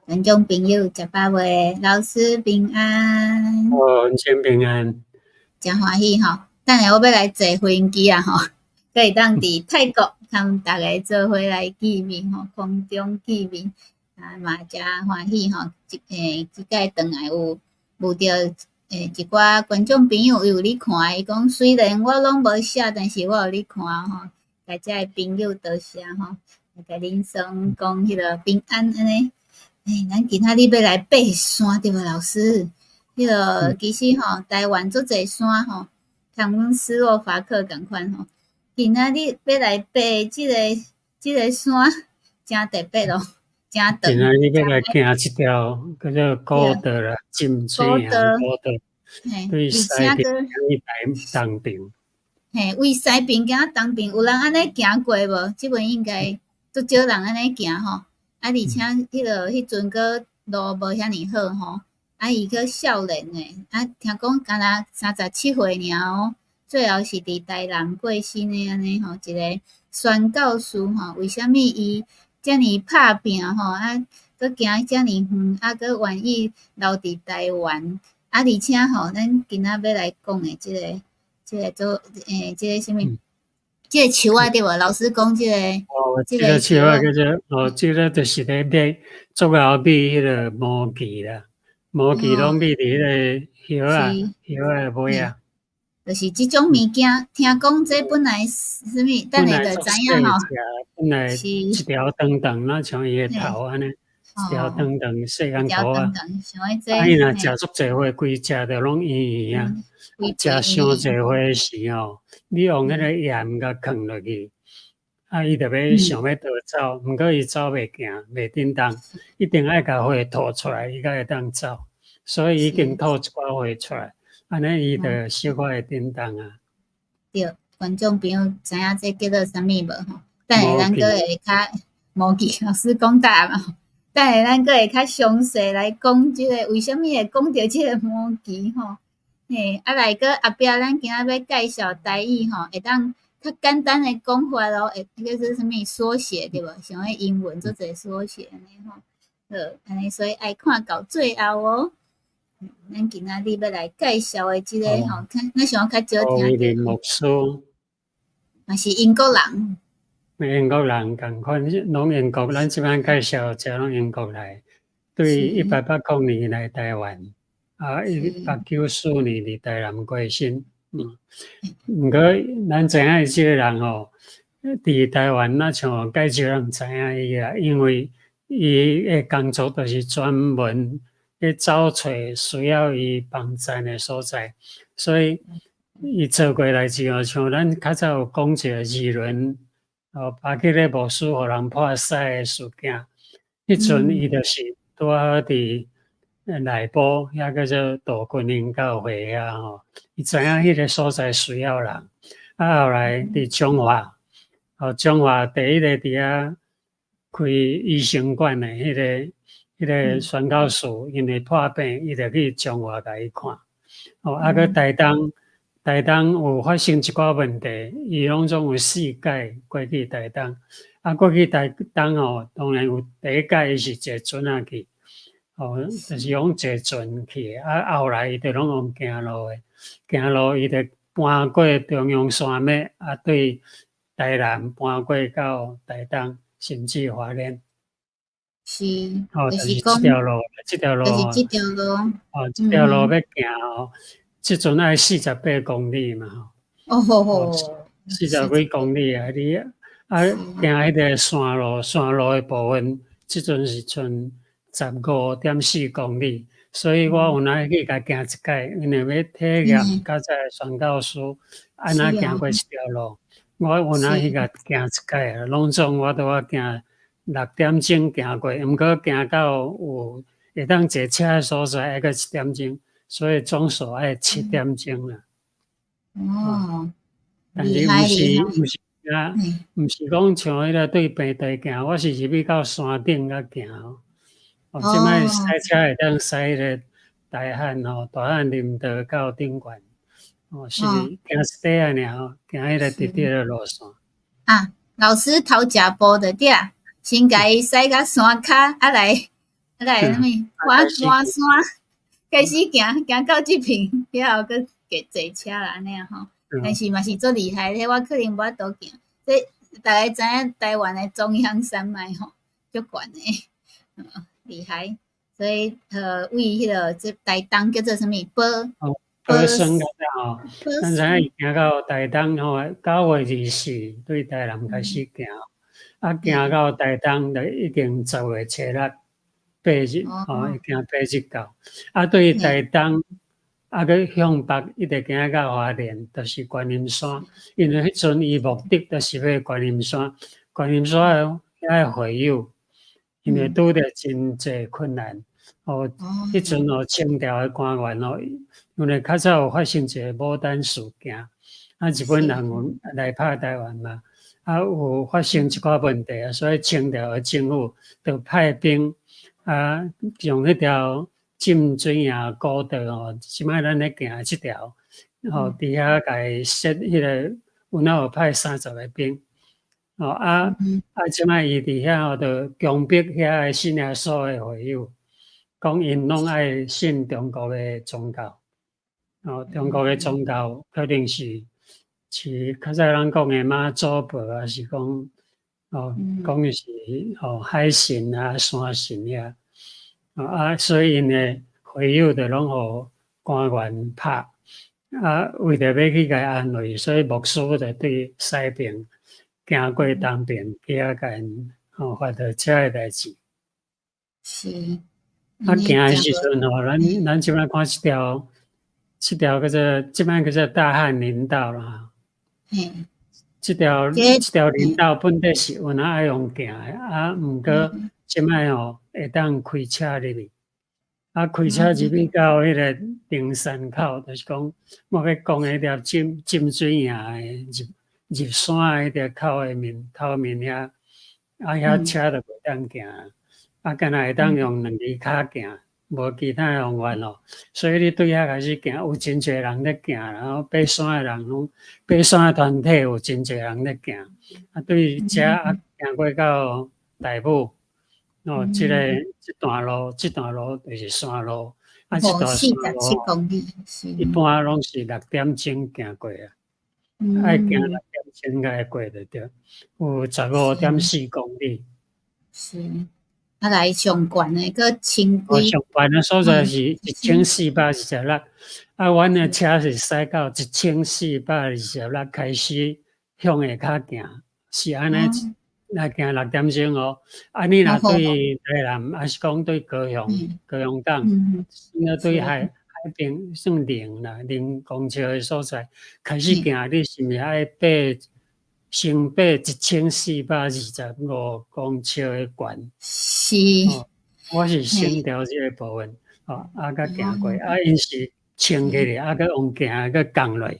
觀眾朋友食飽未？老師平安。哦，先平安。誠歡喜吼，等下我欲來坐飛機啊吼，閣會當佇泰國佮大家做伙來見面吼，空中見面，啊嘛誠歡喜吼，這擺轉來有遇著一寡觀眾朋友有咧看，伊講雖然我攏無寫，但是我有咧看吼，共遮的朋友多謝吼，共恁雙講彼个平安按呢。咱今仔日欲來爬山對無，老師？彼个其實吼，台灣足濟山吼，共阮斯洛伐克仝款吼。今仔日欲來爬這個山，誠特別咯，誠長。今仔日欲來行這條叫做古道啦，浸水行古道，對西爿去台東爿。嘿，為西爿行東爿，有人按呢行過無？這擺應該足少人按呢行吼。啊，而且彼个彼陣閣路無遐爾好吼，啊，伊閣少年的，啊，聽講敢若37歲爾哦，最後是佇台南過身的按呢吼，一个宣教士吼，為啥物伊遮爾拍拚吼，啊，閣行遮爾遠，啊，閣願意留佇台灣，啊，而且吼，咱今仔欲來講的這個做這个啥物？這個樹仔對無？老師講這個。哦，這個樹仔叫做哦，這個就是咧買足𠢕米彼个毛記啦，毛記攏米佇彼个葉仔葉仔尾仔。就是這種物件，聽講這本來啥物，等下就知影吼。本來一條長長，若像伊的頭按呢，一條長長細絳箍仔。啊，伊若食足濟花，規隻就攏圓圓啊。食傷濟花時吼，你用彼個鹽共囥落去，啊，伊就欲想欲逃走，毋過伊走袂行，袂振動，一定愛共花吐出來，伊才會當走。所以已經吐一寡花出來，按呢伊就小可會振動啊。對，觀眾朋友知影這叫做啥物無吼？等下咱閣會較無記老師講答嘛。等下咱閣會較詳細來講這個為啥物會講著這個魔奇吼？嘿，啊來閣後壁咱今仔欲介紹台語吼，會當較簡單的講法咯，會叫做啥物縮寫對無？像彼英文足濟縮寫按呢吼。好，按呢所以愛看到最後哦。咱今仔日欲來介紹的這個吼，咱想較少聽著。牧師。嘛是英國人。英國人仝款，攏英國。咱這擺介紹這攏英國來，對1880年來台灣，啊，1894年佇台南過身。毋過咱知影伊這個人吼，佇台灣若像介少人知影伊啦，因為伊的工作就是專門去找揣需要伊幫贊的所在，所以伊做過代誌吼，像咱較早有講一個二輪哦，巴基勒牧師予人破屎的事件，彼陣伊就是拄好佇內埔遐叫做杜君英教會遐吼，伊知影彼個所在需要人，啊後來佇彰化，哦彰化第一個佇遐開醫生館的彼個宣教士，因為破病，伊就去彰化共伊看，哦啊閣台東，台東有發生一寡問題，伊攏總有四擺過去台東，啊過去台東吼，當然有第一擺伊是坐船仔去，哦，就是講坐船去的，啊後來伊就攏用行路的，行路伊就搬過中央山脈，啊對台南搬過到台東，甚至花蓮。是，哦，就是這條路，這條路，就是這條路。哦，這條路欲行哦，這陣愛48公里嘛吼。哦吼吼。四十幾公里啊！你啊行彼個山路，山路的部分，這陣是賰15.4公里，所以我有哪去共行一擺，因為欲體驗較早宣教師按怎行過這條路，我有哪去共行一擺啊，攏總我都愛行6點鐘行過，毋過行到有會當坐車的所在，愛閣一點鐘，所以總數愛7點鐘啦。哦，但是毋是啊，毋是講像彼個對平地行，我是入去到山頂才行。哦，這擺駛車會當駛彼個大漢吼，大漢林道到頂懸，哦，是行一塊仔爾吼，行彼個直直的路線。啊，老師頭食步就對啊，先共伊駛到山跤，啊來啊個啥物爬爬山，開始行行到這爿了後，閣坐車啦，按呢吼。但是嘛是足厲害，彼我可能無法度行。這逐家知影台灣的中央山脈吼，足懸的，厲害。所以為彼個這台東叫做啥物？寶寶山吼，咱知影伊行到台東吼，9月24對台南開始行，啊行到台東就已經10月初六八日吼，已經八日到。啊對台東啊閣向北一直行到花蓮，就是觀音山。因為彼陣伊目的就是欲觀音山，觀音山遐个會友，因為拄著真濟困難。哦，彼陣哦，清朝的官員哦，因為較早有發生一個牡丹事件，啊，日本人有來拍台灣嘛，啊，有發生一寡問題啊，所以清朝的政府就派兵啊，用彼條浸水營古道吼，這擺咱咧行這條，吼，佇遐共伊設彼個，有哪有派30個兵，哦啊啊，這擺伊佇遐吼，就強迫遐个信耶穌的會友，講𪜶攏愛信中國的宗教，哦，中國的宗教可能是是較早咱講的媽祖婆，還是講哦，講的是哦海神啊、山神遐，啊，所以𪜶的會友就攏予官員拍，啊，為著欲去共伊安慰，所以牧師就對西爿行過東爿去遐共𪜶哦發著這个代誌。啊，行的時陣吼，咱這擺看這條叫做這擺叫做大漢林道啦。這條林道本底是有哪愛用行的，啊，毋過這擺吼會當開車入去。啊，開車入去到彼個登山口，就是講我欲講的彼條浸水營的入山的彼條口的面頭面遐，啊，遐車就袂當行。啊，敢若會當用兩支跤行，無其他的方法咯。所以你對遐開始行，有真濟人咧行，然後爬山的人攏爬山的團體有真濟人咧行。啊，對遮啊行過到大武，哦，這個這段路就是山路，啊，這段山路一般攏是6點鐘行過啊，愛行六點鐘才會過就對，有15.4公里。是。啊，來上懸的，閣千幾。上懸的所在是1426，啊，阮的車是駛到1426開始向下跤行，是按呢來行六點鐘哦。啊，你若對台南，還是講對高雄、高雄港，那對海邊算零啦，0公尺的所在開始行，你是毋是愛爬？先爬1425公尺的懸。是。我是省掉這個部分，哦，啊，閣行過，啊，𪜶是穿起來，啊，閣用行，閣降落，啊，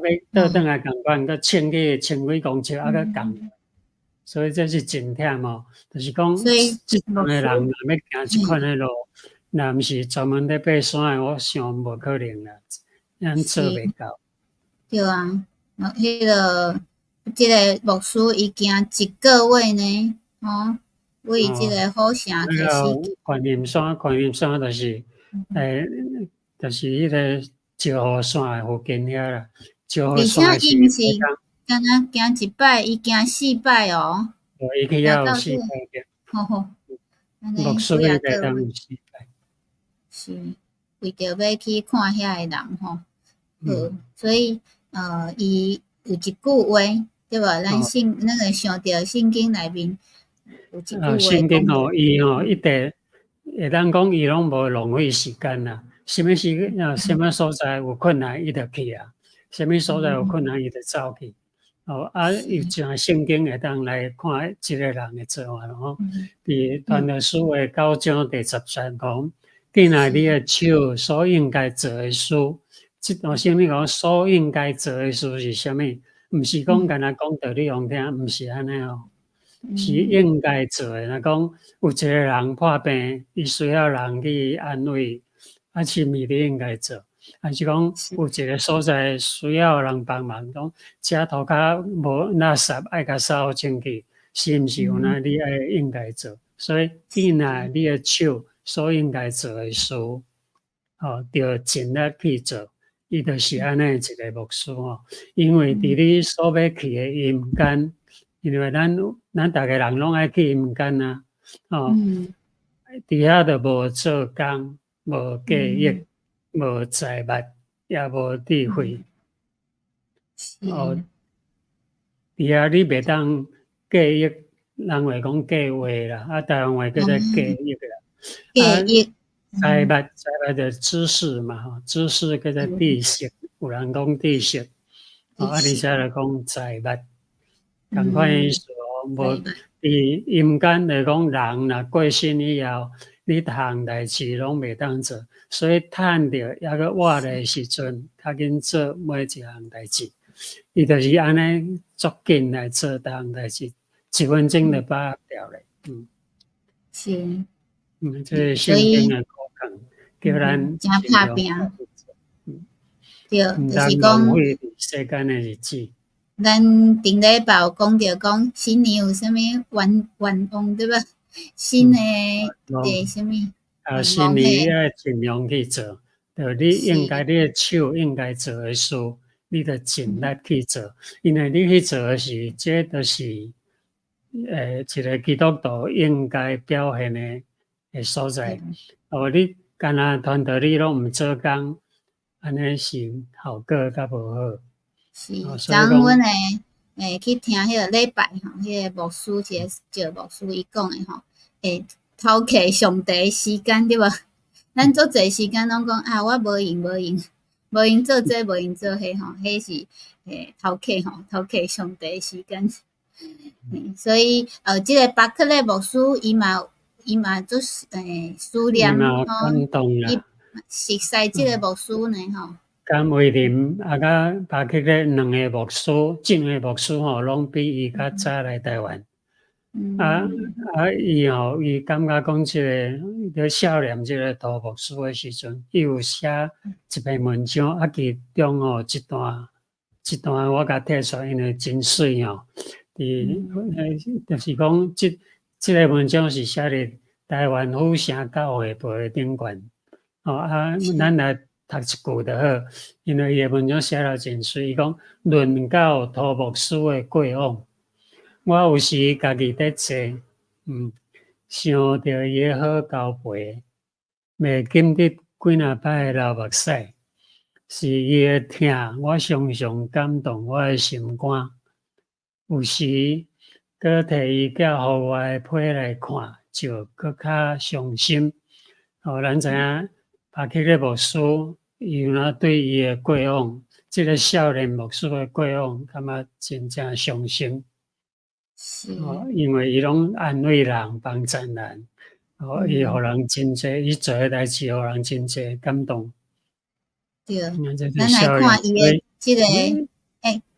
欲倒轉來仝款，閣穿去千幾公尺，啊，閣降，所以這是真忝哦。就是講，這種的人若欲行這款的路，若毋是專門咧爬山的，我想無可能啦，咱做袂到。對啊，彼個。這个牧師伊行一個月呢，吼，為這个好城開始。觀音山，觀音山就是，就是彼个石虎山附近遐啦。石虎山而且伊毋是敢若行一擺，伊行四擺哦。哦，伊去遐有四擺。吼吼，牧師伊會當有四擺。是，為著欲去看遐个人吼，好，所以伊有一句話，對無？咱聖那個想著聖經內面有一句話。聖經吼，伊吼一直會當講，伊攏無浪費時間啦。啥物時啊，啥物所在有困難，伊就去啊；啥物所在有困難，伊就走去。哦，啊，伊像聖經會當來看這個人的做法吼。佇傳道書的9章第10節講：既然你的手所應該做的事，這段聖經講所應該做的事是啥物？毋是講干焦講道理予聽，毋是按呢哦，是應該做的。若講有一個人破病，伊需要人去安慰，啊，是毋是你應該做？還是講有一個所在需要人幫忙，講遮塗跤無垃圾愛共掃清氣，是毋是有哪你愛應該做？所以你若你的手所應該做的事，吼，著盡力去做。伊就是按呢一个牧師吼，因為佇你所欲去的陰間，因為咱逐个人攏愛去陰間啊，吼，佇遐就無做工，無記憶，無財物，也無智慧。哦，佇遐你袂當記憶，人話講計劃啦，啊，台灣話叫做記憶啦。記憶。財物，財物就知識嘛，吼，知識叫做知識，有人講知識，啊，而且來講財物，仝款意思哦，無佇陰間來講，人若過身以後，你逐項代誌攏袂當做，所以趁著猶閣活的時陣，較緊做每一項代誌。伊就是按呢足緊來做逐項代誌，一分鐘就把握掉咧，嗯。是。嗯，這是聖經的叫咱誠拍拚，對，就是講世間的日子。咱頂禮拜有講著講新年有啥物願望對無？新的的啥物？啊，新年愛盡量去做，就你應該你的手應該做的事，你就盡力去做，因為你去做的時，這就是一个基督徒應該表現的所在。哦，你干焦傳道你攏毋做工，按呢是效果較無好。是，昨昏阮會去聽彼个禮拜吼，彼个牧師一个趙牧師伊講的吼，會偷摕上帝時間對無？咱足濟時間攏講啊，我無閒無閒，無閒做這無閒做彼吼，彼是偷摕吼，偷摕上帝時間。所以這个巴克禮牧師伊嘛做思念吼，伊熟似這个牧師呢吼。甘為霖啊，佮巴克禮兩个牧師，這兩个牧師吼，攏比伊較早來台灣。啊啊！伊吼，伊感覺講這个咧少年這个涂牧師的時陣，伊有寫一篇文章，啊，其中吼一段我共提出來，因為真媠吼。佇就是講，這個文章是寫佇台灣府城教會報的頂懸。吼啊，咱來讀一句就好，因為伊的文章寫了真媠。伊講論到涂牧師的過往，我有時家己佇坐，想著伊的好交陪，袂禁得幾若擺流目屎，是伊的疼，我常常感動我的心肝。有時閣提伊寄予我的批來看，就閣較傷心。哦，咱知影巴克禮牧師，伊有哪對伊的過往，這个少年牧師的過往，感覺真正傷心。哦，因為伊攏安慰人、幫贊人，哦，伊予人真濟，伊做的代誌予人真濟感動。對，咱來看伊的這个，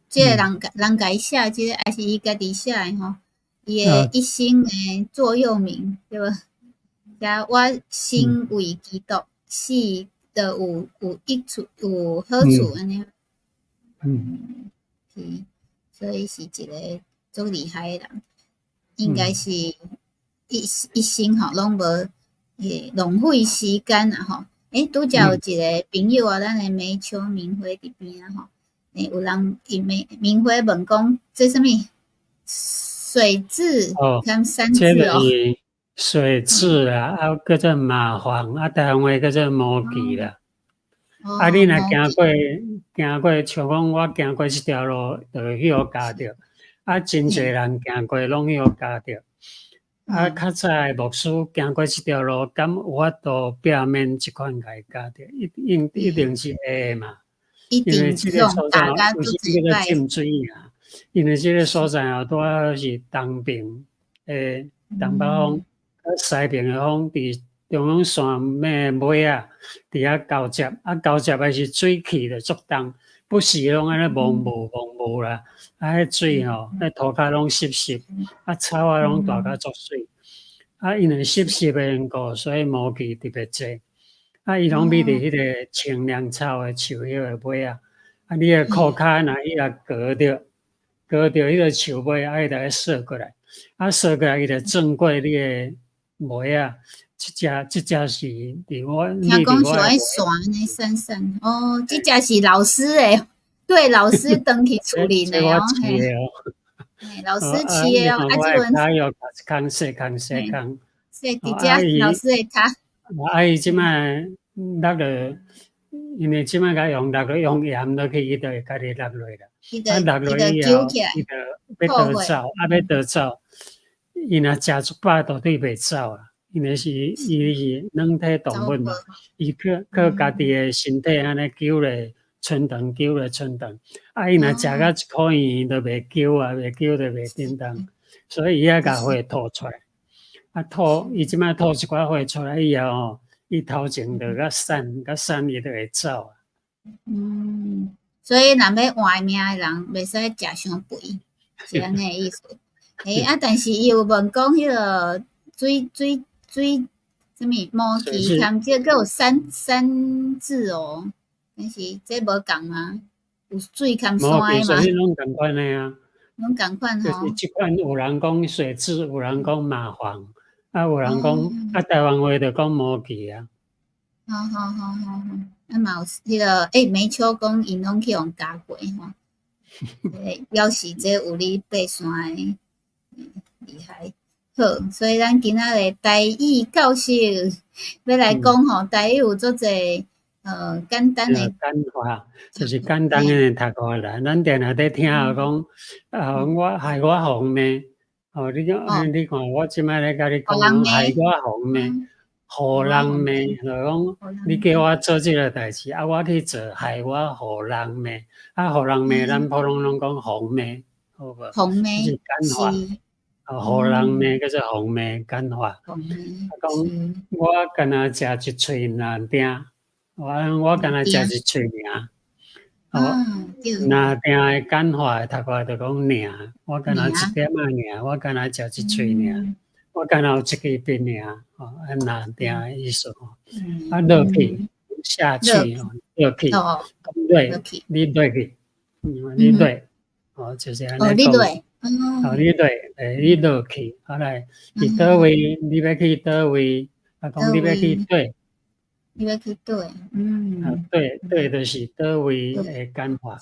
這个人共伊寫這个，還是伊家己寫的吼？伊的一生的座右銘，對無？寫我生為基督，死就有益處，有好處按呢。是，所以是一个足厲害的人，應該是一生吼攏無浪費時間啊吼。拄才有一个朋友啊，咱的梅秋明輝佇邊仔吼，有人伊明明輝問講，這啥物水蛭兼山蛭哦？水蛭啊，啊，叫做螞蟥，啊，台灣話叫做毛蜞啦。啊，你若行過，像講我行過這條路，就會去予咬著。啊，真濟人行過攏去予咬著。啊，較早的牧師行過這條路，敢有法度避免這款共伊咬著？一定是會的嘛。因為這个所在有時叫做浸水啊，因為這个所在哦，拄好是東邊的東北風，西邊的風佇中央山尾尾仔，佇遐交接，啊交接的時水氣就足重，不時攏按呢蒙霧蒙霧啦，啊，彼水吼，彼塗跤攏濕濕，啊草仔攏大甲足媠，啊因為濕濕的緣故，所以毛蜞特別濟。啊，伊攏覕佇彼个清涼草的樹葉的尾仔，啊，你的褲跤若伊若軋著彼个樹尾，啊，伊就會踅過來，啊，踅過來伊就鑽過你的糜仔，這隻是佇我，聽講像愛線按呢散散，哦，這隻是老師的，對老師轉去厝裡的哦，嘿，老師飼的哦，啊，這陣跤又空細空細空，細佇遮老師的跤。啊，伊這擺落落，因為這擺共用落落用鹽落去，伊就會家己落落啦。啊，落落以後，伊就欲逃走，啊，欲逃走，伊若食足飽，絕對袂走啦。因為是伊是軟體動物嘛，伊靠家己的身體按呢揪咧伸長，揪咧伸長。啊，伊若食甲一箍圓，就袂揪啊，袂揪就袂振動，所以伊愛共血吐出來。啊，吐，伊這擺吐一寡血出來以後吼，伊頭前就較散，較散伊就會走啊。嗯，所以若欲換命的人，袂使食傷肥，是按呢意思。欸，啊，但是伊有問講彼個水水水啥物毛蜞含這閣有三三字哦，但是這無仝嗎？有水含山的嗎？所以攏仝款的啊。攏仝款吼。就是這款有人講水蛭，有人講螞蟥，啊有人講啊台灣話就講毛蜞啊。好好好好好，啊嘛有彼個欸，梅秋講𪜶攏去予咬過吼，表示這有咧爬山的厲害。好，所以咱今仔日台語教室欲來講吼，台語有足濟簡單的簡化，就是簡單的讀過來。咱定定咧聽講，啊，我害我予人罵，哦，你講，你看我這擺咧共你講，害我予人罵，予人罵，就講你叫我做這个代誌，啊，我去做，害我予人罵，啊，予人罵，咱普通攏講予罵，好無？予罵是簡化。啊，予人罵叫做予罵簡化。啊，講我敢若食一喙蜊丁，我敢若食一喙爾。哦，蜊丁的簡化讀過來就講爾，我敢若一點仔爾，我敢若食一喙爾，我敢若有一支筆爾，哦，啊，蜊丁的意思吼。啊，落去下去哦，落去，講落，你落去，你落，哦，就是按呢講。哦，你落，欸，你落去，啊來，佇佗位，你欲去佗位？啊，講你欲去佗？你欲去佗？嗯。啊，佗佗就是佗位的簡化。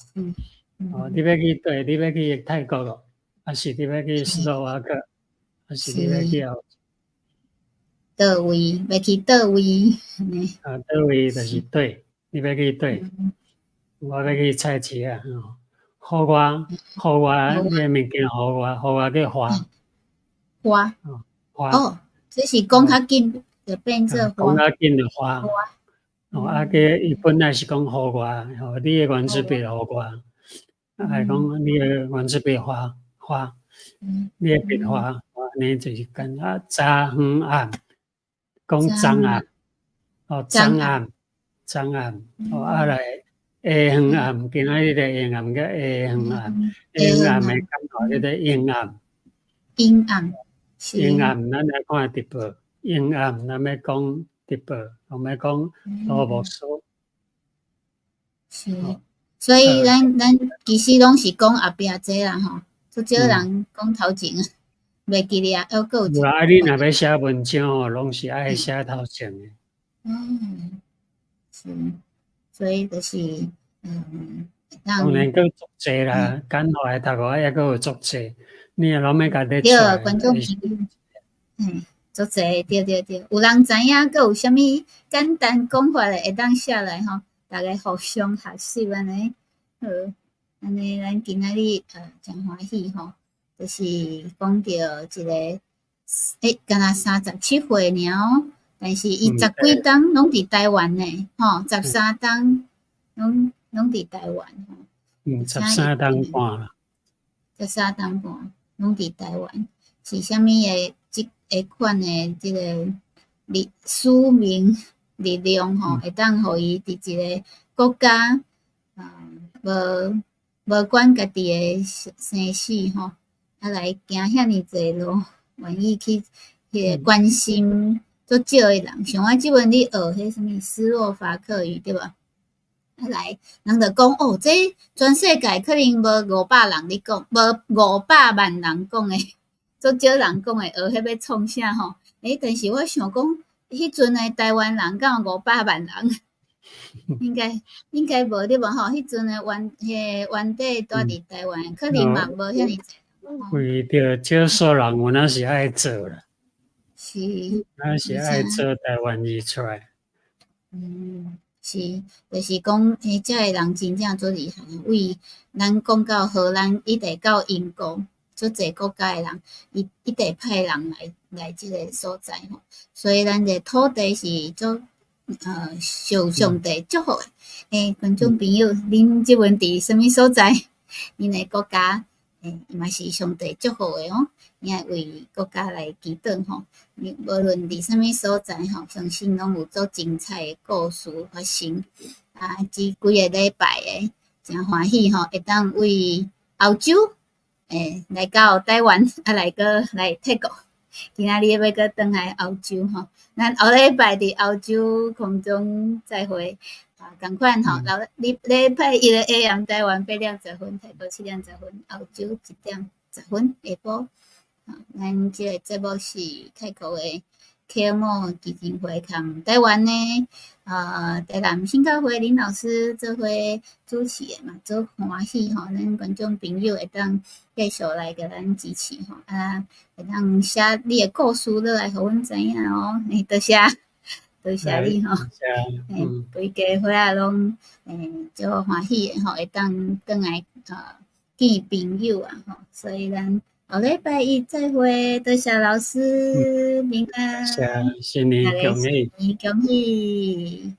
哦，你欲去佗？你欲去泰國咯？還是你欲去斯洛伐克？還是你欲去後？佗位，欲去佗位？啊，佗位就是佗，你欲去佗？我欲去菜市仔。予我，予我，你的物件予我，予我叫花。花。花。哦，這是講較緊就變做講較緊就花。哦，啊，個伊本來是講予我，吼，你的原子筆予我，啊，講你的原子筆花花，你的筆花，按呢就是講啊，早昏暗，講昨暗，哦，昨暗，昨暗，哦，啊來。下昏暗，今仔日的下暗叫下昏暗，下昏暗的感覺叫做陰暗。陰暗。陰暗，咱來看直播。陰暗，咱欲講直播，我欲講羅牧師。是，所以咱其實攏是講後壁這啦吼，足少人講頭前，袂記得啊，猶閣有。有啊，你若欲寫文章哦，攏是愛寫頭前的。嗯，是。所以就是，當然閣足濟啦，簡化的讀過抑閣有足濟，你若攏欲共列出對，來。觀眾朋友，嗯，足濟，對對對，有人知影閣有啥物簡單講法的會當寫來吼，逐家互相學習按呢。好，按呢咱今仔日誠歡喜吼，就是講著一個，欸，敢若37歲爾哦。但是伊十幾冬攏佇台灣呢，吼，13冬攏佇台灣吼。嗯，13冬半啦。13冬半攏佇台灣，是啥物的這下款的這个力使命力量吼，會當予伊佇一個國家，無管家己的生死吼，啊來行遐爾濟路，願意去彼个關心足少的人。像我這陣咧學彼啥物斯洛伐克語對無？啊來，人就講哦，這全世界可能無500人咧講，無500萬人講的，足少人講的，學彼欲創啥吼？欸，但是我想講，彼陣的台灣人敢有500萬人？應該無對無吼？彼陣的原彼個原底住佇台灣，可能嘛無遐爾濟。為著少數人有哪是愛做啦，若是愛做台灣字出來。嗯，是，就是講，欸，遮的人真正足厲害，為咱講到荷蘭，一直到英國，足濟國家的人，伊一直派人來這个所在吼，所以咱的土地是足受上帝祝福的。欸，觀眾朋友，恁這陣佇啥物所在？恁的國家，欸，嘛是上帝祝福的哦。你愛為國家來祈禱吼，你無論佇啥物所在吼，相信攏有足精彩的故事發生。啊，這幾个禮拜的，誠歡喜吼，會當為歐洲，欸，來到台灣，啊來閣來泰國。今仔日欲閣轉來歐洲吼，咱後禮拜佇歐洲空中再會。啊，仝款吼，後禮拜一的 AM 台灣8點10分，泰國7點10分，歐洲1點10分下晡。啊，咱這个節目是泰國的啟蒙基金會佮台灣的台南新教會林老師做伙主持的嘛，足歡喜吼，咱觀眾朋友會當繼續來共咱支持吼，啊，會當寫你的故事落來，予阮知影哦。欸，多謝，多謝你吼。欸，規家伙仔攏欸足歡喜的吼，會當轉來見朋友啊吼，所以咱後禮拜一再會，多謝老師，平安。謝，新年恭喜。新年恭喜。